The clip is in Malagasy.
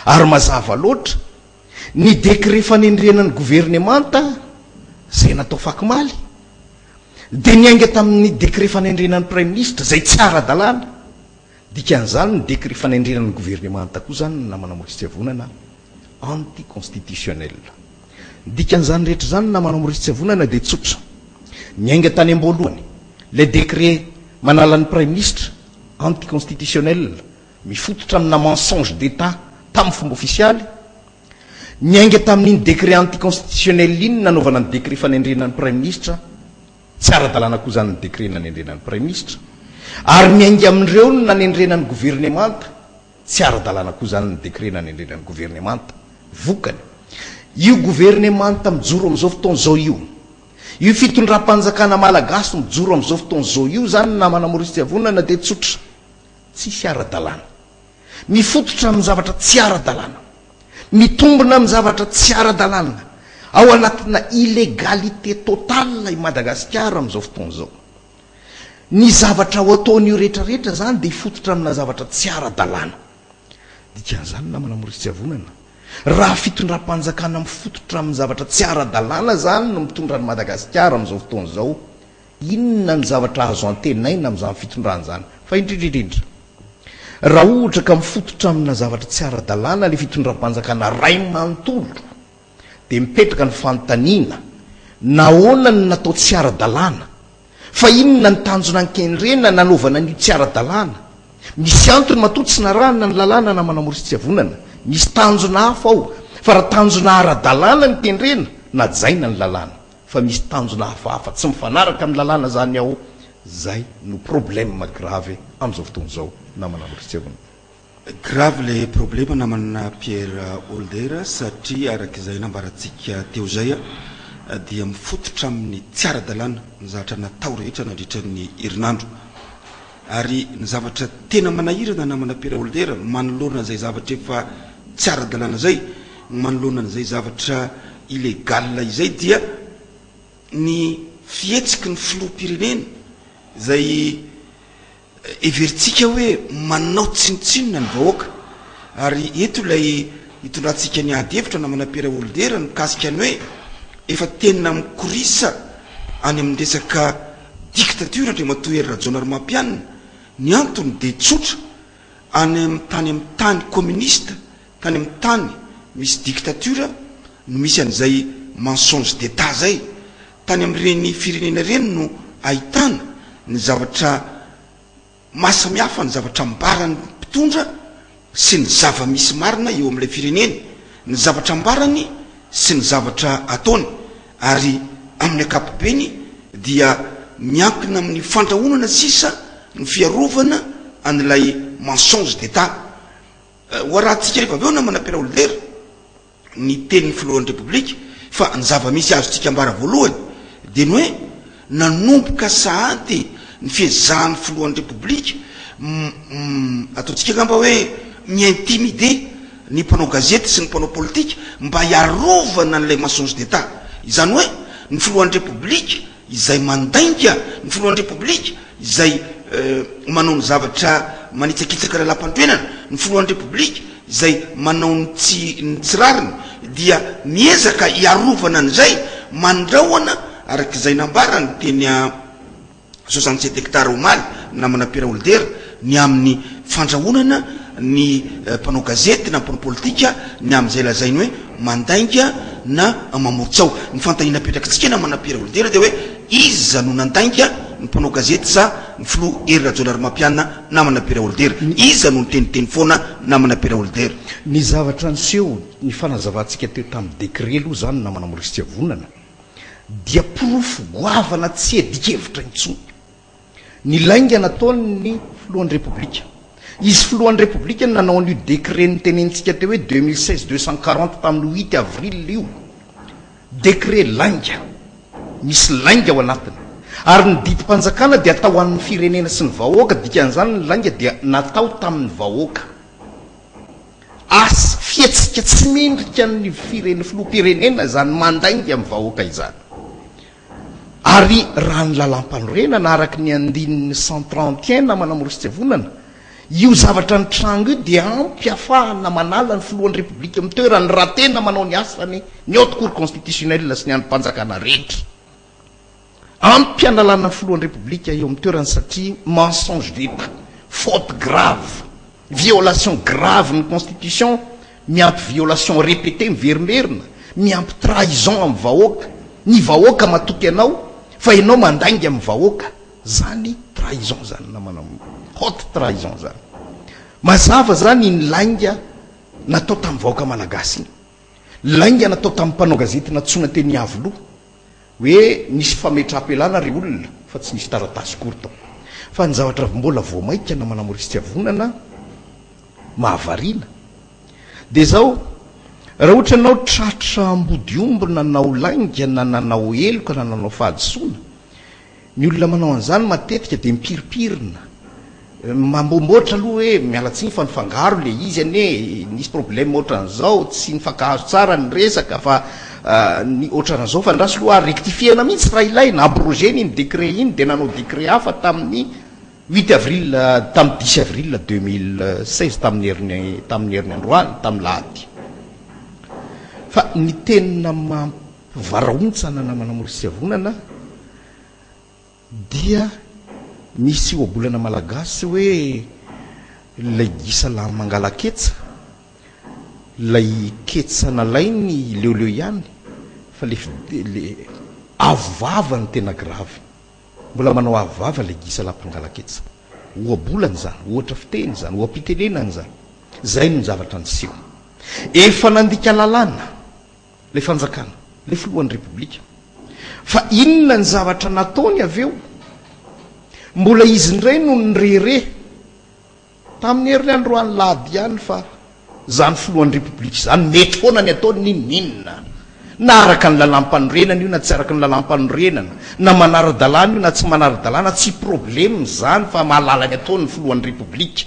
Ary mazava loatra, ny décret fanendrena ny governemanta izay natao fakomaly dia niainga tamin'ny décret fanendrena ny praiminisitra izay tsy ara-dalàna. Dikan'izany ny décret fanendrena ny governemanta koa izany namana Maurice Tsiavonana anti-constitutionnel. Ny dikan'izany rehetra izany namana Maurice Tsiavonana dia tsotra. Niainga tany am-boalohany ilay décret manala ny praiminisitra anti-constitutionnel mifototra amina mensonge d'Etat tamin'ny fomba ofisialy. Niainga tamin'iny décret anti-constitutionnel iny nanaovana ny décret fanendrena ny praiminisitra. Tsy ara-dalàna koa izany ny décret nanendrena ny praiminisitra. Ary miainga amin'ireo ny nanendrena ny governemanta. Tsy ara-dalàna koa izany ny décret nanendrena ny governemanta. Vokany, io governemanta mijoro amin'izao fotoana izao io, io fitondram-panjakana malagasy mijoro amin'izao fotoana izao io izany namana Maurice Tsiavonana dia tsotra. Tsisy ara-dalàna. Mifototra amin'ny zavatra tsy ara-dalàna. Mitombina amin'ny zavatra tsy ara-dalàna. Ao anatina illégalité totale i Madagasikara amin'izao fotoana izao. Ny zavatra ho ataon'io rehetra rehetra izany dia hifototra amina zavatra tsy ara-dalàna. Dikan'izany namana Maurice Tsiavonana, raha fitondram-panjakana mifototra amin'ny zavatra tsy ara-dalàna izany no mitondra an'i Madagasikara amin'izao fotoana izao, Inona ny zavatra azo antenaina amin'izany fitondrana izany? Fa indrindra indrindra, raha ohatra ka mifototra amina zavatra tsy ara-dalàna ilay fitondram-panjakana ray manontolo, dia mipetraka ny fanontaniana, nahoana no natao tsy ara-dalàna? Fa inona ny tanjona ankendrena nanaovana an'io tsy ara-dalàna? Misy antony matoa tsy narahana ny lalàna namana Maurice Tsiavonana. Misy tanjona hafa ao. Fa raha tanjona ara-dalàna no kendrena, najaina ny lalàna. Fa misy tanjona hafahafa tsy mifanaraka amin'ny lalàna zany ao, zay no problème grave amin'izao fotoana izao namana Maurice. Grave le problema namana Pierre Holder satria araka izay nambarantsika teo izay dia mifototra amin'ny tsy ara-dalàna ny zavatra natao rehetra nandritra ny herinandro. Ary ny zavatra tena manahirana namana Pierre Holder manoloana izay zavatra efa tsy ara-dalàna izay, manoloana an'izay zavatra illégal izay dia ny fihetsiky ny filoham-pirenena izay heverintsika hoe manao tsinontsinona ny vahoaka. Ary eto ilay hitondrantsika ny ady hevitra namana Pierre Holder mikasika ny hoe efa tena mikorisa any amin'ny resaka dictature Andriamatoa Hery Rajaonarimampianina. Ny antony dia tsotra, any amin'ny tany amin'ny tany communiste Tany amin'ny tany misy dictature no misy an'izay mensonge d'Etat zay. Tany amin'ireny firenena ireny no ahitana ny zavatra mahasamihafa ny zavatra ambaran'ny mpitondra sy ny zava-misy marina eo amin'ilay firenena, ny zavatra ambarany sy ny zavatra ataony. Ary amin'ny ankapobeny dia miankina amin'ny fandrahonana sisa ny fiarovana an'ilay mensonge d'Etat. Ho arahantsika rehefa avy eo namana Pierre Holder ny tenin'ny filohan'ny Repoblika fa ny zava-misy azontsika ambara voalohany dia ny hoe nanomboka sahady ny fiezahan'ny filohan'ny Repoblika ataontsika angamba hoe mi-intimider ny mpanao gazety sy ny mpanao politika mba hiarovana an'ilay mensonge d'Etat. Izany hoe ny filohan'ny Repoblika izay mandainga ny filohan'ny Repoblika, izay manao ny zavatra manitsakitsaka lalàmpanorenana, ny filohan'ny Repoblika izay manao ny tsy ny tsy rariny dia miezaka hiarovana an'izay, mandrahona araka izay nambarany teny 67 hectares omaly, namana Pierre Holder, ny amin'ny fandrahonana ny mpanao gazety na mpanao politika ny amin'izay lazainy hoe mandainga na mamoron-tsaho. Ny fanontaniana apetrakitsika namana Pierre Holder dia hoe iza no nandainga, ny mpanao gazety sa ny filoha Hery Rajaonarimampianina namana Pierre Holder? Iza no niteniteny foana namana Pierre Holder? Ny zavatra niseho, ny fanazavantsika teo tamin'ny décret aloha izany namana Maurice Tsiavonana dia porofo goavana tsy iadian-kevitra intsony. Ny lainga nataon'ny filohan'ny Repoblika. Izy filohan'ny Repoblika no nanao an'io décret notenenintsika teo hoe 2016 240 tamin'ny huit avril io. Décret lainga. Misy lainga ao anatiny. Ary ny didim-panjakana dia atao ho an'ny firenena sy ny vahoaka, dikan'izany ny lainga dia natao tamin'ny vahoaka. Asa, fihetsika tsy mendrika ny firene, filoham-pirenena izany mandainga amin'ny vahoaka izany. Ary raha ny lalàmpanorenana araka ny andininy 131 namana Maurice Tsevonana, Io zavatra nitranga io dia ampy afahana manala ny filohan'ny Repoblika amin'ny toerany raha tena manao ny asany ny Haute Cour Constitutionnelle sy ny andrim-panjakana rehetra. Ampy analana ny filohan'ny Repoblika eo amin'ny toerany satria mensonge d'Etat, faute grave, violation grave ny constitution, miampy violation répétée miverimberina, miampy trahison amin'ny vahoaka, ny vahoaka matoky anao fa ianao mandainga amin'ny vahoaka. Zany trahison zany namana haute trahison zany. Mazava zany iny lainga natao tamin'ny vahoaka malagasy iny. Lainga natao tamin'ny mpanao gazety nantsoina teny Iavoloha hoe nisy fametraham-pialana ry olona fa tsy nisy taratasy akory tao. Fa ny zavatra mbola vao mainka namana Maurice Tsiavonana mahavariana dia zao, raha ohatra ianao tratra ambodiomby nanao lainga na nanao heloka na nanao fahadisoana, Ny olona manao an'izany matetika dia mipirimpirina, mamboamboatra aloha hoe miala tsiny fa nifangaro le izy anie, nisy problème ohatran'izao, tsy nifankahazo tsara ny resaka fa ny ohatran'izao fa andraso aloha ary rectifier-na mihitsy raha ilaina, abroger-na iny décret iny dia nanao décret hafa tamin'ny huit avril, tamin'ny dix avril 2016 tamin'ny heriny tamin'ny heriny androany, tamin'ny lahady. Fa ny tena mampivarahontsana namana Maurice Vonana Dia misy ohabolana malagasy hoe ilay gisa lahy mangala-ketsa, ilay ketsa nalainy leoleo ihany fa le le avo vava no tena grave. Mbola manao avo vava ilay gisa lahy mpangala-ketsa. Ohabolana izany, ohatra fiteny izany, oham-pitenenana izany. Izay no zavatra niseho. Efa nandika lalàna. Ilay fanjakana, ilay filohan'ny repoblika. Fa inona ny zavatra nataony avy eo? Mbola izy indray no nirehareha tamin'ny heriny androany lahady ihany fa izany filohan'ny repoblika izany mety foana ny ataony n'inon'inona. Na araka ny lalàm-panorenana io na tsy araka ny lalàm-panorenana, na manara-dalàna io na tsy manara-dalàna, tsy problème izany fa mahalala ny ataony ny filohan'ny repoblika.